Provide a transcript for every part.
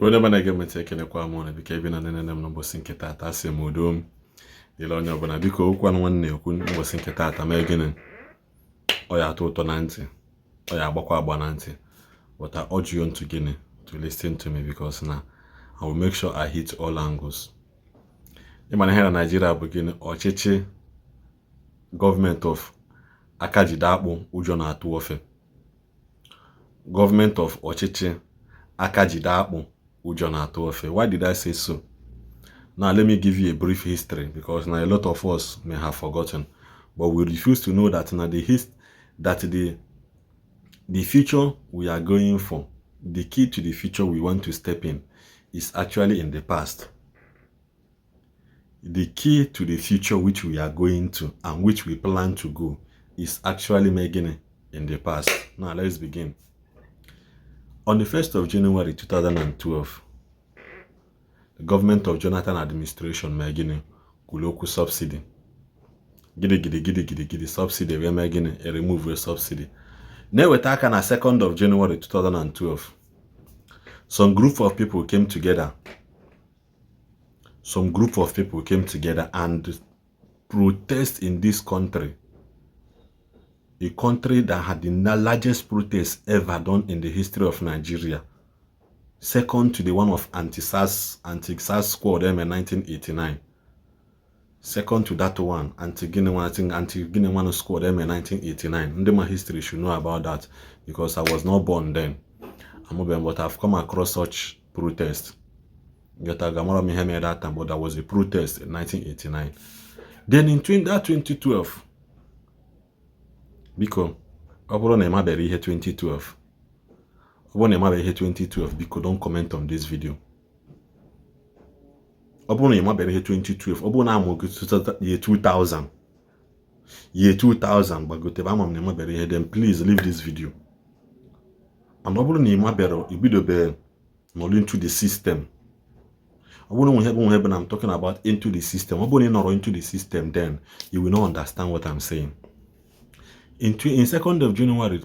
Igbo ndị ọma na-ege m ntị, ekenekwa m unu. Biko, ebe na nene m n'ụbọchị nke taata, asị m udo m dịrị onye ọbụla. Biko, okwu anụ nwanne na-ekwu n'ụbọchị nke taata, mee gịnị, ọ ya atọ ụtọ na ntị, ọ ya agbakwa agba na ntị, but I urge you to gịnị, to listen to me, because na I will make sure I hit all angles. Ịma na ihe na Nigeria bụ gịnị? Ọchịchị gọọmenti of aka jide akpụ, ụjọ na-atụ ofe. Gọọmenti of ọchịchị aka jide akpụ, ụjọ na-atụ ofe. Why did I say so? Now let me give you a brief history, because now a lot of us may have forgotten, but we refuse to know that now the his that the future we are going for, the key to the future we want to step in, is actually in the past. The key to the future which we are going to and which we plan to go is actually making in the past. Now let's begin. On the 1st of January 2012, the government of Jonathan administration mee gịnị? Kwuru okwu subsidy. Gịnị gịnị gịnị gịnị gịnị subsidy wee mee gịnị? E remove subsidy. Na-eweta aka na 2nd of January 2012, some group of people came together. Some group of people came together and protest in this country, a country that had the largest protest ever done in the history of Nigeria, second to the one of anti-SARS squad in 1989. Second to that one, anti-Guinea one, I think anti-Guinea one squad in 1989. Ndị ma history should know about that, because I was not born then. I'm but I've come across such protest. Amara m ihe mere that time, but there was a protest in 1989. Then in that 2012, biko, ọ bụrụ na ị mabere ihe 2012, ọ bụrụ na ị mabere ihe 2012, biko don't comment on this video. Ọ bụrụ na ị mabere ihe 2012, ọ bụrụ na amụ gị year 2000, year 2000 gbagotebe, ama m na ị mabere ihe, then please leave this video. And ọ bụrụ na ị mabere, ibidobe nọrọ into the system, ọ bụrụ na nwe ebe na I'm talking about into the system, ọ bụrụ na ị nọrọ into the system, then you will not understand what I'm saying. In 2nd of January,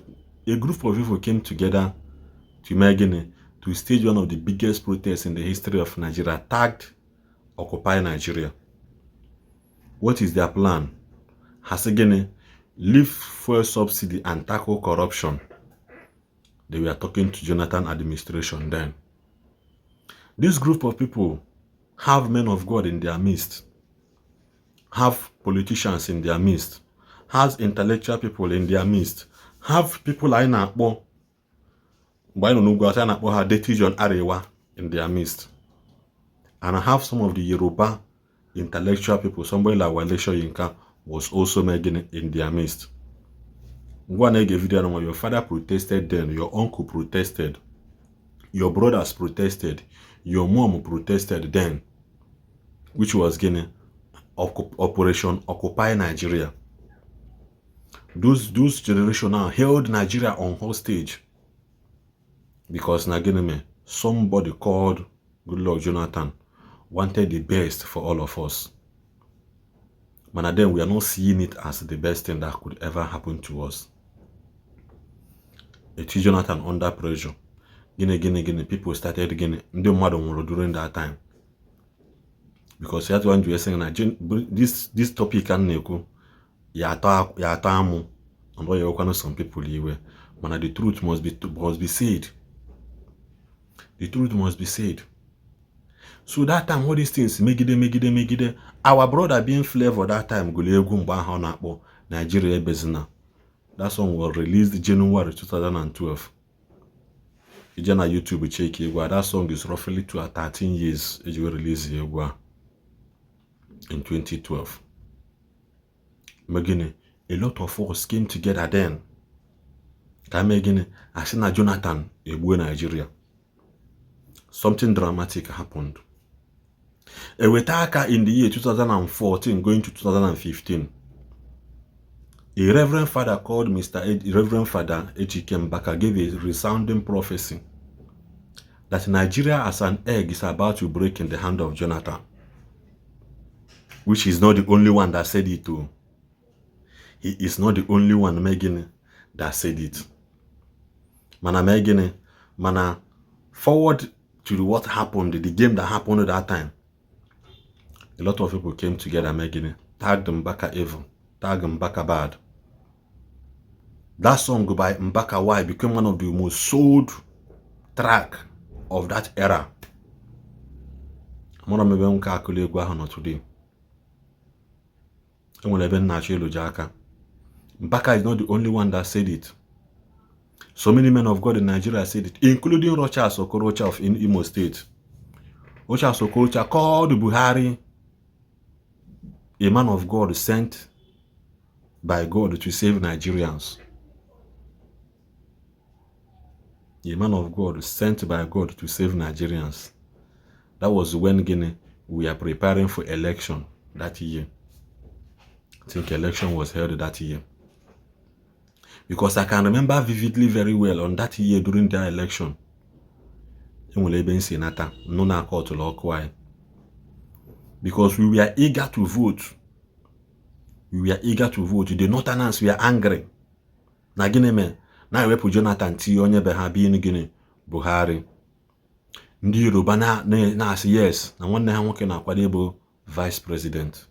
a group of people came together to mee gịnị? To stage one of the biggest protests in the history of Nigeria, tagged Occupy Nigeria. What is their plan? Ha sị gịnị? Leave fuel subsidy and tackle corruption. They were talking to Jonathan administration then. This group of people have men of God in their midst, have politicians in their midst, has intellectual people in their midst, have people anyị na-akpọ mgbe anyị nọ n'ugwu Awụsa, a na-akpọ ha Dattijan Arewa in their midst, and I have some of the Yoruba intellectual people. Somebody like Wale Soyinka was also making in their midst. Ngwa, na-ege video anụnwa, your father protested then, your uncle protested, your brothers protested, your mom protested then, which was gịnị? Operation Occupy Nigeria. Those generation now held Nigeria on hostage because na gịnị mee? Somebody called Goodluck Jonathan wanted the best for all of us. Mana then we are not seeing it as the best thing that could ever happen to us. Eti Jonathan under pressure. Gịnị gịnị gịnị, people started gịnị? Ndị mmadụ nwụrụ during that time. Because ya tụwa nju esi na this topic a na-ekwu ya atọ amụ and ọ ya ewekwanụ some people iwe, mana the truth must be said. The truth must be said. So that time, all these things megide megide megide. Our brother being Flavor that time gụrụ egwu mgbe ahụ ọ na-akpọ Nigeria Ebezina. That song was released January 2012. Ije na YouTube check egwu a. That song is roughly to 13 years eji wee release egwu a in 2012. Megịnị? A lot of us came together then ka mee gịnị? Asị na Jonathan egbue Nigeria. Something dramatic happened. Eweta aka in the year 2014 going to 2015, a reverend father called Mr. Reverend Father Ejike Mbaka gave a resounding prophecy that Nigeria as an egg is about to break in the hand of Jonathan, which is not the only one that said it too. He is not the only one megịnị that said it. Mana mee gịnị? Mana forward to what happened, the game that happened that time. A lot of people came together, making tagged Mbaka evil, tag Mbaka bad. That song by Mbaka Y became one of the most sold track of that era. Amara m ebe nwoke akụlụ egwu ahụ nọ today. Enwere ebe nna achọ ịlụji aka. Mbaka is not the only one that said it. So many men of God in Nigeria said it, including Rochas Okorocha of in Imo State. Rochas Okorocha called Buhari a man of God sent by God to save Nigerians. A man of God sent by God to save Nigerians. That was when Guinea we are preparing for election that year. I think election was held that year. Because I can remember vividly very well on that year during that election. Enwere ebe nsi nata nọ na akọtụlụ ọkụ anyị. Because we were eager to vote. We were eager to vote. The Northerners were angry. Na gịnị mee? Na-ewepụ Jonathan tinye onye be ha bi gịnị? Buhari. Ndị Yoruba na-asị yes na nwanne ha nwoke na-akwado ịbụ vice president.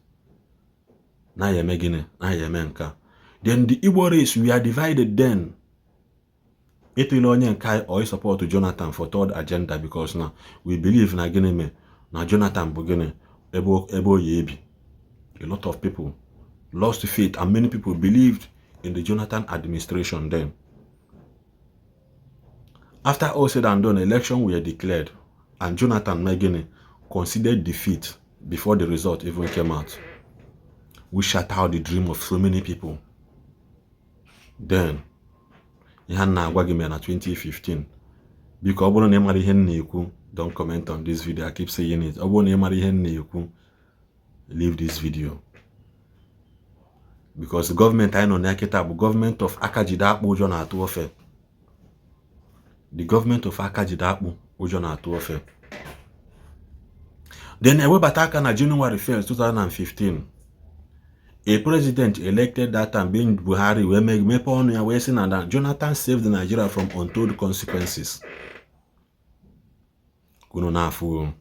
Na ya eme gịnị? Na ya eme nke a. Then the Igbo race, we are divided then. Ịtụle onye nke anyị or support Jonathan for third agenda, because na we believe na gịnị mee na Jonathan bụ gịnị ebe o yi ebi. A lot of people lost faith and many people believed in the Jonathan administration then. After all said and done, election were declared and Jonathan Megini considered defeat before the result even came out, which shattered the dream of so many people. Then, ihe a na-agwa gị mere na 2015. Biko, ọ bụrụ na ị mara ihe m na-ekwu, don't comment on this video. I keep saying it. Ọ bụrụ na ị mara ihe m na-ekwu, leave this video. Because gọọmenti anyị nọ na ya kịta bụ gọọmenti of aka jide akpụ ụjọ na-atụ ofe. The government of aka jide akpụ ụjọ na-atụ ofe. Then ewebata aka na January 1st, 2015, a president elected that time being Buhari wee mepee ọnụ ya wee sị na Jonathan saved Nigeria from untold consequences. Unu na-afụ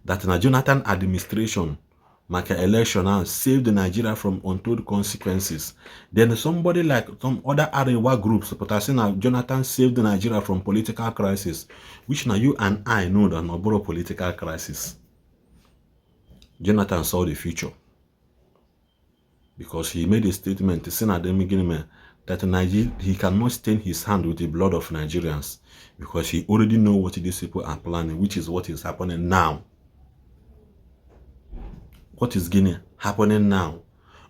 that na Jonathan administration maka election ahụ saved Nigeria from untold consequences. Then somebody like some other Arewa groups pụta sị na Jonathan saved Nigeria from political crisis, which na you and I know that na ọ bụrụ political crisis. Jonathan saw the future because he made a statement sị na dem gịnị mere that Nigeria, he cannot stain his hand with the blood of Nigerians because he already know what these people are planning, which is what is happening now. What is gịnị happening now?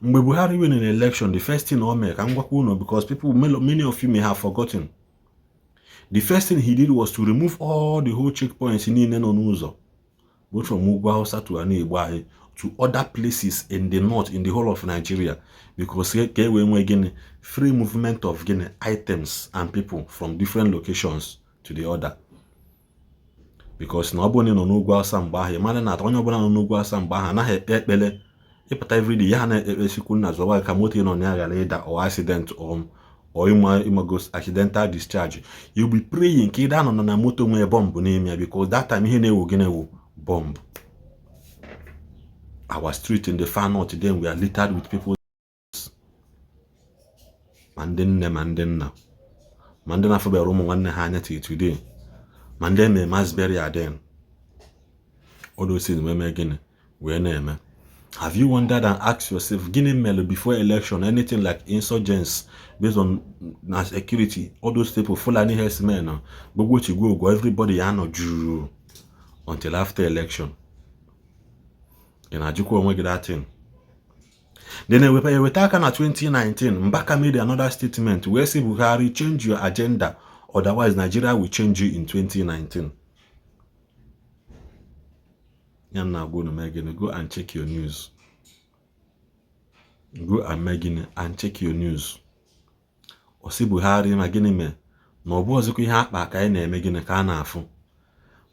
Mgbe Buhari win an election, the first thing o mere, ka m gwakwa unu, because people, many of you may have forgotten. The first thing he did was to remove all the whole checkpoints niile nọ n'ụzọ, both from Ugwu Hausa to Ana Igbo anyị, to other places in the north, in the whole of Nigeria, because ka e wee nwee gịnị free movement of gịnị items and people from different locations to the other. Because na ọ bụrụ na ị nọ n'ugwu Hausa mgbe ahụ, ị mara na onye ọbụla nọ n'ugwu Hausa mgbe ahụ anaghị ekpe ekpere ịpụta everyday ya na-ekpe sikwu nna zọwa ka moto ị nọ na ya ghara ịda or accident or ịmago accidental discharge. You be praying ka ịda nọ na moto nwee bọmbụ n'ime ya, because that time ihe na-ewu gịnị ewu bomb. Our street in the far north then we are littered with people, ma ndị nne, ma ndị nna, ma ndị na-afụbara ụmụ nwanne ha anya till today, ma ndị eme mass burial then. All those things wee mee gịnị wee na-eme. Have you wondered and asked yourself gịnị mere before election, anything like insurgents based on na security, all those people, Fulani herdsmen, gbogbo chigbo ogwo, everybody ya nọ jụụ until after election? Ị na-ajụkwa onwe gị that thing? Then eweta aka na 2019, Mbaka made another statement wee sị Buhari, "Change your agenda, otherwise Nigeria will change you in 2019." Ya na agwa unu mee gịnị? Go and check your news. Go and mee gịnị and check your news. Ọ Buhari ma gịnị mee na ọ bụ ọzọkwa ihe akpa ka anyị na-eme gịnị ka a na-afụ.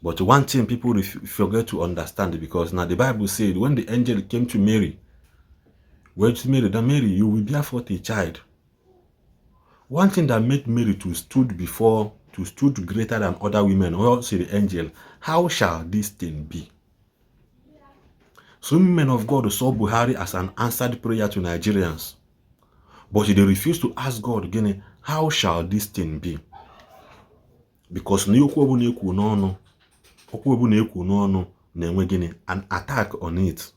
But one thing people forget to understand, because now the Bible said when the angel came to Mary, where to Mary, that Mary, you will bear forth a child. One thing that made Mary to stood before to to stood greater than other women. Ọ sịrị angel, "How shall this thing be?" Some men of God saw Buhari as an answered prayer to Nigerians, but they refused to ask God, gịnị, "How shall this thing be?" Because na okwu ọbụla ekwu n'ọnụ, okwu ọbụla ekwu n'ọnụ na-enwe gịnị, an attack on it.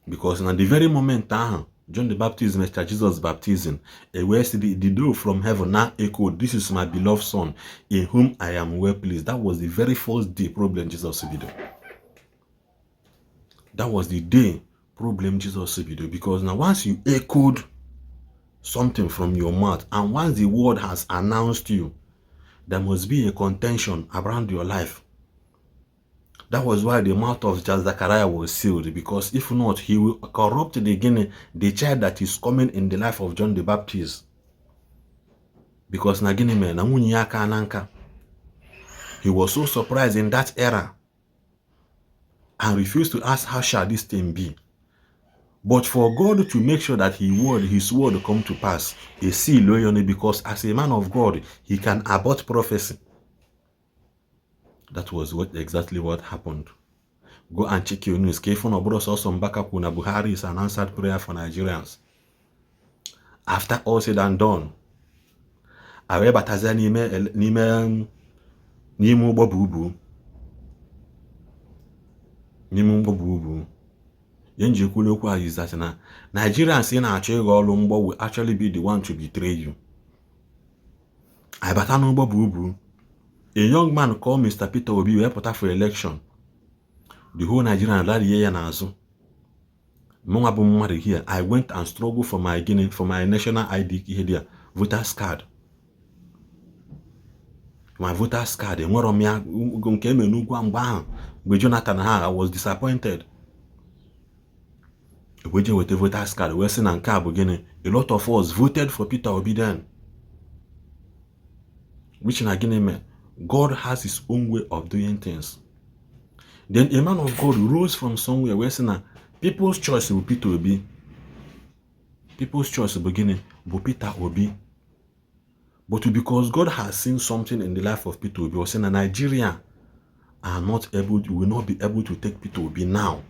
Because na the very moment ahụ John the Baptist mechara Jesus baptism, e wee sị the dove from heaven now echoed, "This is my beloved son, in whom I am well pleased." That was the very first day problem Jesus bido. That was the day problem Jesus bido. Because now once you echoed something from your mouth and once the word has announced you, there must be a contention around your life. That was why the mouth of Zachariah was sealed, because if not, he will corrupt the gịnị, the child that is coming in the life of John the Baptist. Because na gịnị mere na nwunye ya aka na nka. He was so surprised in that era and refused to ask, "How shall this thing be?" But for God to make sure that his word come to pass, a seal, because as a man of God, he can abort prophecy. That was what exactly what happened. Go and check your news. Ka ịfụ na ọ bụrụ sọsọ Mbaka kwuru na Buhari is an answered prayer for Nigerians. After all said and done, a wee batazie n'ime ụgbọ bubu, n'ime ụgbọ bubu. Ihe nji ekwulu okwu a is that na Nigerians ị na-achọ ịghọ ọrụ mgbọ will actually be the one to betray you. Anyị bata n'ụgbọ bubu, a young man called Mr. Peter Obi wee pụta for election. The whole Nigerian larie ya n'azụ. Mụnwa bụ mmadụ here, I went and struggle for my gịnị, for my national ID, ihe dị ya, voters card. My voters card enwerọ m ya nke eme n'ugwu mgbe ahụ, mgbe Jonathan ha. I was disappointed. Wee je weta voters card wee sị na nke a bụ gịnị. A lot of us voted for Peter Obi then, which na gịnị mee, God has his own way of doing things. Then a man of God rose from somewhere wee sị na people's choice bụ Peter Obi. People's choice bụ gịnị, bụ Peter Obi. But because God has seen something in the life of Peter Obi, ọ sị na Nigeria are not able will not be able to take Peter Obi now.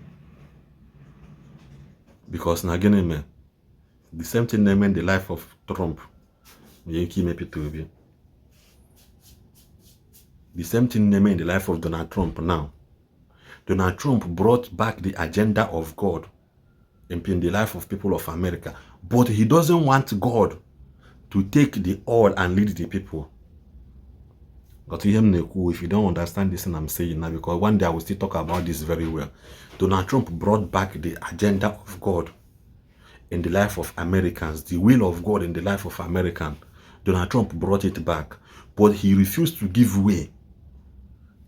Because na gịnị mee, the same thing na-eme in the life of Trump nwere ike ime Peter Obi. The same thing na-eme in the life of Donald Trump now. Donald Trump brought back the agenda of God in the life of people of America, but he doesn't want God to take the oil and lead the people. But ihe m na-ekwu, if you don't understand this thing I'm saying now, because one day I will still talk about this very well. Donald Trump brought back the agenda of God in the life of Americans, the will of God in the life of American. Donald Trump brought it back, but he refused to give way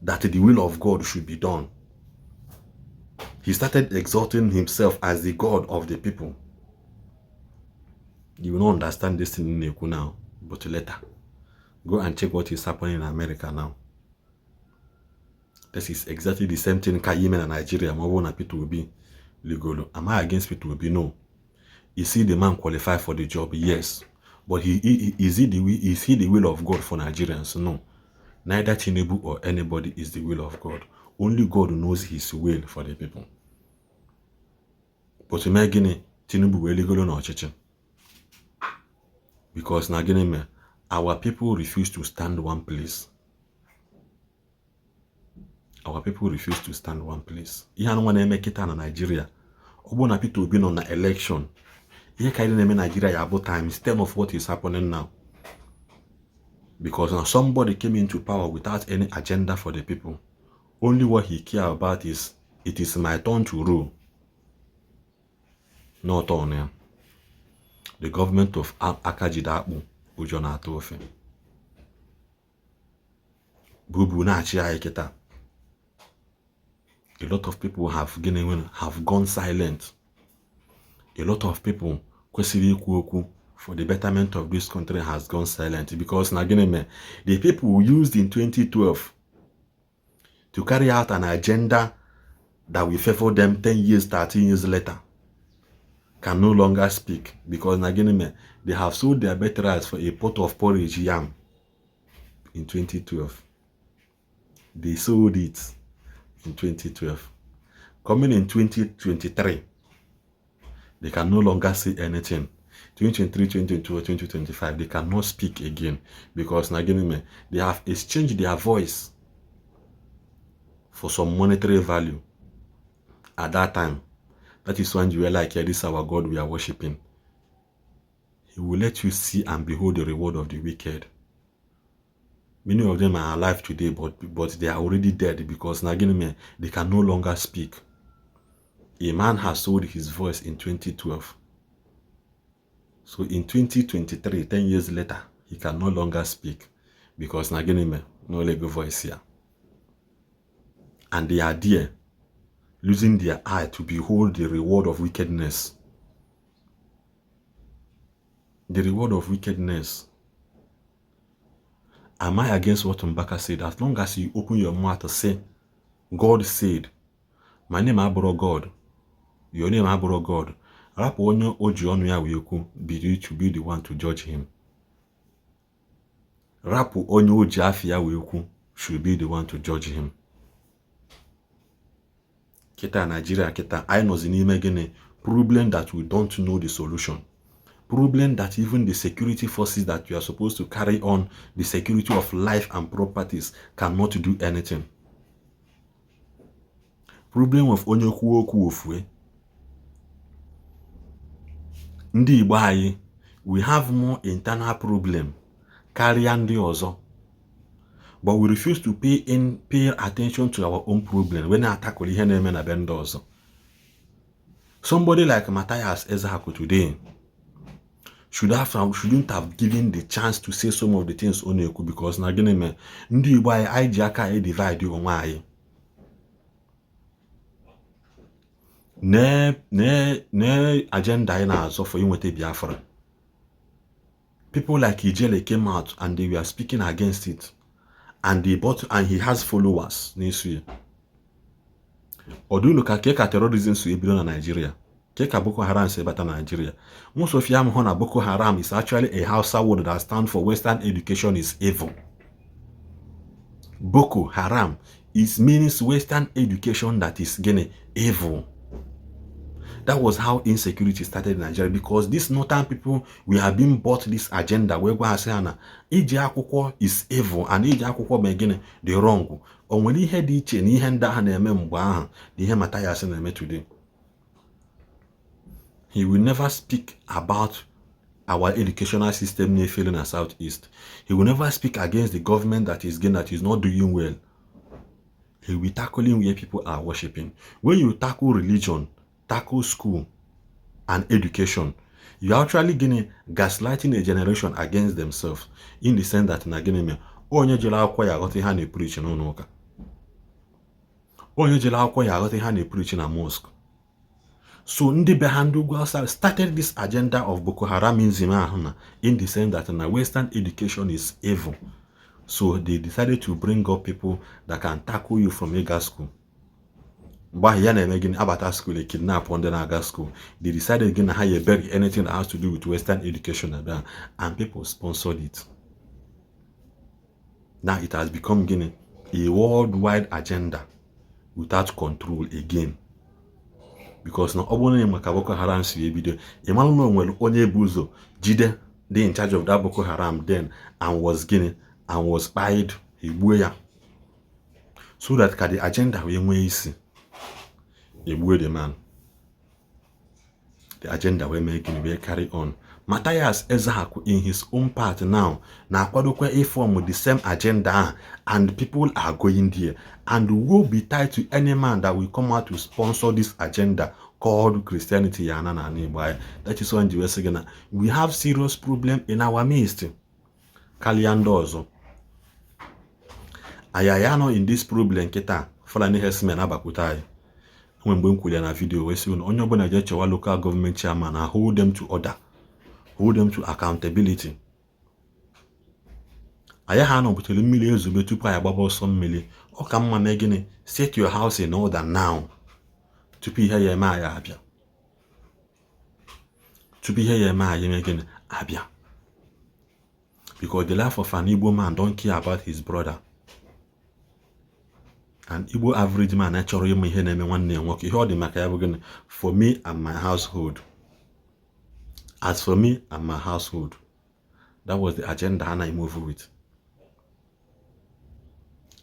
that the will of God should be done. He started exalting himself as the God of the people. You will not understand this thing in ekwu now, but later. Go and check what is happening in America now. This is exactly the same thing ka ime na Nigeria ma ọ bụrụ na Peter Obi ligolo. Am I against Peter Obi? No. Is he the man qualified for the job? Yes. But is he the will of God for Nigerians? No. Neither Tinubu or anybody is the will of God. Only God knows his will for the people. But mee gịnị, Tinubu wee ligolo n'ọchịchị. Because na gịnị mee, our people refuse to stand one place. Our people refuse to stand one place. Ihe anụnwa na-eme kịta na Nigeria, ọ bụrụ na Peter Obi nọ na election, ihe karịrị na-eme Nigeria ya bụ times 10 of what is happening now. Because now somebody came into power without any agenda for the people. Only what he care about is, "It is my turn to rule." Not on ya. The government of Akajide Akpụ ụjọ na-atụ ofe. Bubu na-achị anyị kịta. A lot of people have gịnị, have gone silent. A lot of people kwesịrị ikwu okwu for the betterment of this country has gone silent because na gịnị mee, the people used in 2012 to carry out an agenda that will favor them 10 years, 13 years later can no longer speak because na gịnị mee, they have sold their birthrights for a pot of porridge yam. in 2012. They sold it in 2012. Coming in 2023, they can no longer say anything. 2023, 2024, 2025, they cannot speak again because na gịnị mere? They have exchanged their voice for some monetary value at that time. That is when you were like, yeah, this is our God we are worshiping. He will let you see and behold the reward of the wicked. Many of them are alive today, but they are already dead because na gịnị mere? They can no longer speak. A man has sold his voice in 2012. So in 2023, 10 years later, he can no longer speak because na gịnị mere? No legal voice here. And they are there, losing their eye to behold the reward of wickedness. The reward of wickedness. Am I against what Mbaka said? As long as you open your mouth to say, "God said," my name abụrụ God, your name abụrụ God. Rapụ onye o ji ọnụ ya wee kwu be to be the one to judge him. Rapụ onye o ji afọ ya wee kwu should be the one to judge him. Kịta Nigeria kịta anyị nọzi n'ime gịnị? Problem that we don't know the solution. Problem that even the security forces that you are supposed to carry on the security of life and properties cannot do anything. Problem of onye kwuo okwu ofue. Ndị Igbo anyị, we have more internal problem karịa ndị ọzọ. But we refuse to pay attention to our own problem when na-atakụrụ ihe na-eme na be ndị ọzọ. Somebody like Matthias Ezeaku today shouldn't have given the chance to say some of the things ọ na-ekwu because na gịnị mere? Ndị Igbo anyị, anyị ji aka anyị divide onwe anyị. Nee agenda anyị na-azọ for inweta Biafra. People like Ijele came out and they were speaking against it. And they bought and he has followers na-eso ya. Ọ dị unu ka ke ka terrorism si ebido na Nigeria, ke ka Boko Haram si bata na Nigeria. Most of hụ na Boko Haram is actually a Hausa word that stands for Western education is evil. Boko Haram is means Western education that is gịnị? Evil. That was how insecurity started in Nigeria, because these northern people, we have been bought this agenda wee gwa ha sị ha na iji akwụkwọ is evil and iji akwụkwọ mee gịnị? Dị wrong. O nwere ihe dị iche na ihe ndị ahụ na-eme mgbe ahụ na ihe Mathias na-eme today? He will never speak about our educational system na-efele na South East. He will never speak against the government that is again that is not doing well. He will be tackling where people are worshiping. When you tackle religion, tackle school and education, you are actually gịnị? Gaslighting a generation against themselves, in the sense that na gịnị mere? Onye jere akwụkwọ ya aghọta ihe a na-epreach n'ụlọ ụka. Onye jere akwụkwọ ya aghọta ihe a na-epreach na mosque. So ndị be ha, ndị ugwu Hausa, started this agenda of Boko Haramism ahụ na in the sense that na Western education is evil. So they decided to bring up people that can tackle you from ịga school. Mgbe ahụ ya na-eme gịnị? Abata school, e kidnap ndị na-aga school. They decided gịnị? Na ha ya bury anything that has to do with Western education ebe a, and people sponsored it. Now it has become gịnị? A worldwide agenda without control again, because na ọ bụrụ na maka Boko Haram si ebido, ị mara na o nwere onye bụ ụzọ jide dị in charge of that Boko Haram then and was gịnị? And was spied, egbue ya so that ka the agenda wee nwee isi. Egbue the man, the agenda wee mee gịnị? Wee carry on. Matthias Ezeaku in his own part now na-akwadokwa ịform the same agenda ahụ, and people are going there and will be tied to any man that will come out to sponsor this agenda called Christianity ya na n'ala Igbo anyị. That is why ji wee sị gị na we have serious problem in our midst karịa ndị ọzọ. Anyị ya nọ in this problem kịta. Fulani herdsmen abakwute anyị. Enwe mgbe m kwuru ya na video wee sị unu onye ọbụla jee chewa local government chairman na hold them to order, hold them to accountability. Anyị ha nọbutere mmiri ezube tupu anyị agbaba ọsọ mmiri. Ọ ka mma mee gịnị? Set your house in order now tupu ihe ya eme anyị abịa, tupu ihe ya eme anyị mee gịnị? Abịa. Because the life of an Igbo man don't care about his brother. An Igbo average man achọrọ ịma ihe na-eme nwanne ya nwoke. Ihe ọ dị maka ya bụ gịnị? For me and my household. As for me and my household. That was the agenda ha na-move with.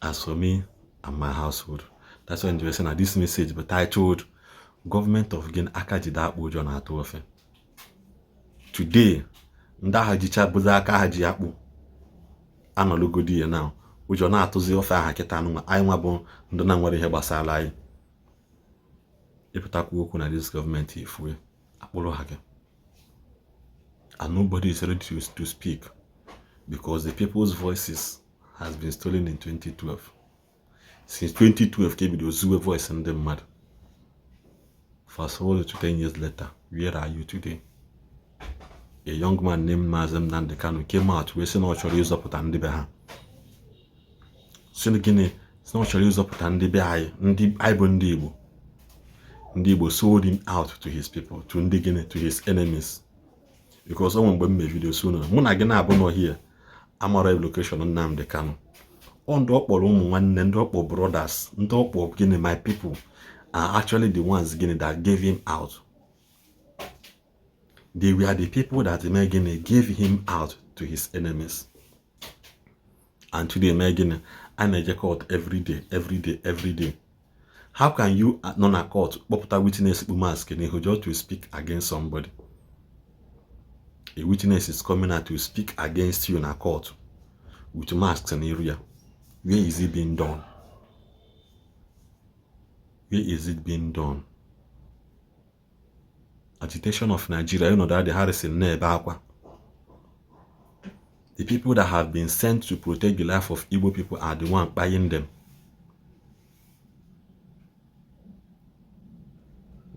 As for me and my household. That's why they say this message but titled Government of Gịnị aka jide akpụ ụjọ na-atụ ofe. Today, ndị agha jicha bụzi aka ha ji akpụ anọlụgodi ya now, ụjọ na-atụzi ofe aha kịta anụnwa anyị nwa bụ ndị na nwere ihe gbasara anyị ịpụtakwu okwu na this gọọmenti efue akpụrụ ha gị. And nobody is ready to speak because the people's voices has been stolen in 2012. Since 2012 ka ebido zuwe voice ndị mmadụ. Fast forward to 10 years later, where are you today? A young man named Maazị Nnamdi Kanu came out wee sị na ọ chọrọ ịzọpụta ndị be ha, sị gịnị? Sị na ọ chọrọ ịzọpụta ndị be anyị, ndị anyị bụ ndị Igbo. Ndị Igbo sold him out to his people, to ndị gịnị, to his enemies. Because o nwere mgbe m mee video so na mụ na gị na-abụ nọ here amara location Nnamdi Kanu. Ọ ndị ọ kpọrọ ụmụ nwanne, ndị ọ kpọ brothers, ndị ọ kpọ gịnị, my people, are actually the ones gịnị that gave him out. They were the people that mee gịnị, gave him out to his enemies. And today mee gịnị? A na-eje court every day, every day, every day. How can you nọ na court kpọpụta witness kpu mask n'ihu just to speak against somebody? A witness is coming out to speak against you na court with masks n'iru ya. Where is it being done? Where is it being done? Agitation of Nigeria, that the Harrison na-ebe akwa. The people that have been sent to protect the life of Igbo people are the one buying them.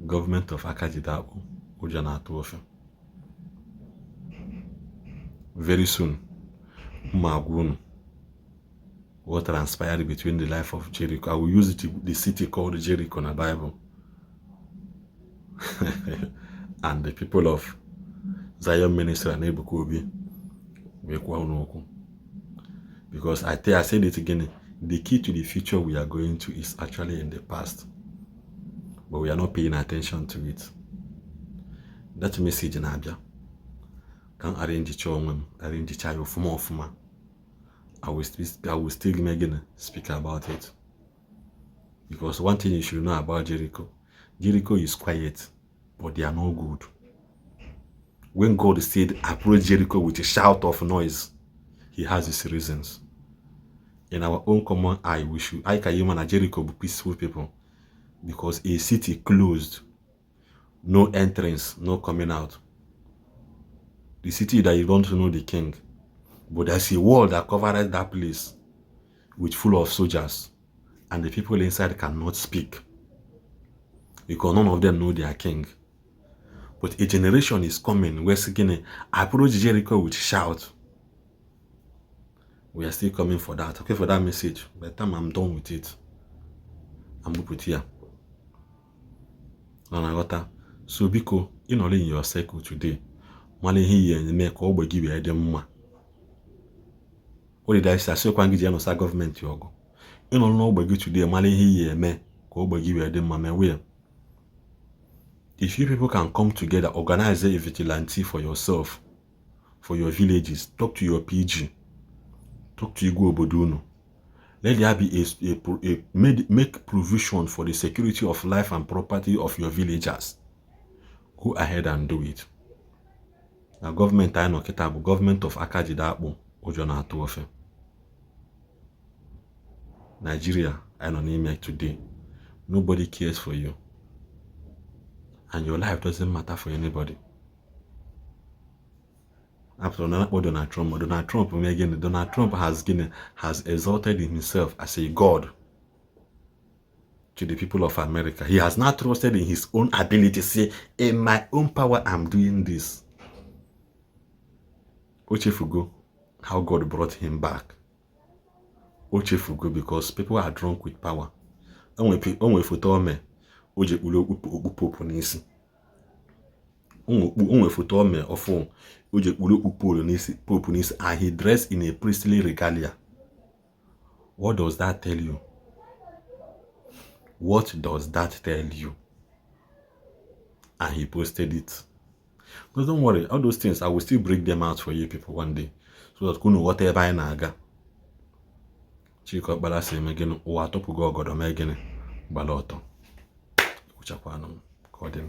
Government of Akajidakpo, ụjọ na-atụ ofe. Very soon, mma agwa unu what transpired between the life of Jericho. I will use the city called Jericho in the Bible and the people of Zion Ministry and Ebuka Obi wee kwuo unu okwu. Because I said it again, the key to the future we are going to is actually in the past, but we are not paying attention to it. That message na-abịa ka m arrange onwe m, arrange ya ọfụma ọfụma. I will still gonna speak about it. Because one thing you should know about Jericho, Jericho is quiet, but they are no good. When God said, approach Jericho with a shout of noise, he has his reasons. In our own common eye, we should, I can human Jericho be peaceful people. Because a city closed, no entrance, no coming out. The city that you don't know the king. But there's a wall that covers that place with full of soldiers, and the people inside cannot speak because none of them know their king. But a generation is coming where gịnị approach Jericho with shout. We are still coming for that. Okay, for that message. By the time I'm done with it, I'm put here. Na na-aghọta. So biko, ị nọrọ in your circle today, mara ihe iyi eme ka ogbe gị wee dị mma. O did I say, asịkwa gị ji anụsa gọọmenti ọgụ. Ị nọrọ n'ogbe gị today, mara ihe iyi eme ka ogbe gị wee dị mma, ma wee. If you people can come together, organize a vigilante for yourself, for your villages, talk to your PG, talk to Igwe obodo unu. Let there be a made, make provision for the security of life and property of your villagers. Go ahead and do it. Na gọọmenti anyị nọ kịta bụ gọọmenti of aka jide akpụ ụjọ na-atụ ofe. Nigeria anyị nọ n'ime today, nobody cares for you. And your life doesn't matter for anybody. After na akpọ Donald Trump, Donald Trump mee gịnị? Donald Trump has gịnị, has exalted himself as a god to the people of America. He has not trusted in his own ability. Say, in my own power, I'm doing this. O chefugo how God brought him back. O chefugo because people are drunk with power. O nwere foto o mee o ji ekpuru okpu popu n'isi. O nwere foto o mee ọfụ o ji ekpuru okpu polu n'isi, pope n'isi, and he dressed in a priestly regalia. What does that tell you? What does that tell you? And he posted it. But don't worry, all those things, I will still break them out for you people one day so that unu ghọta ebe anyị na-aga. Chika Ọkpara si eme gịnị? Ụwa atọpụgo ọgọdọ mee gịnị? Gbara ọtọ. Ekwuchakwanụ m ka ọ dị.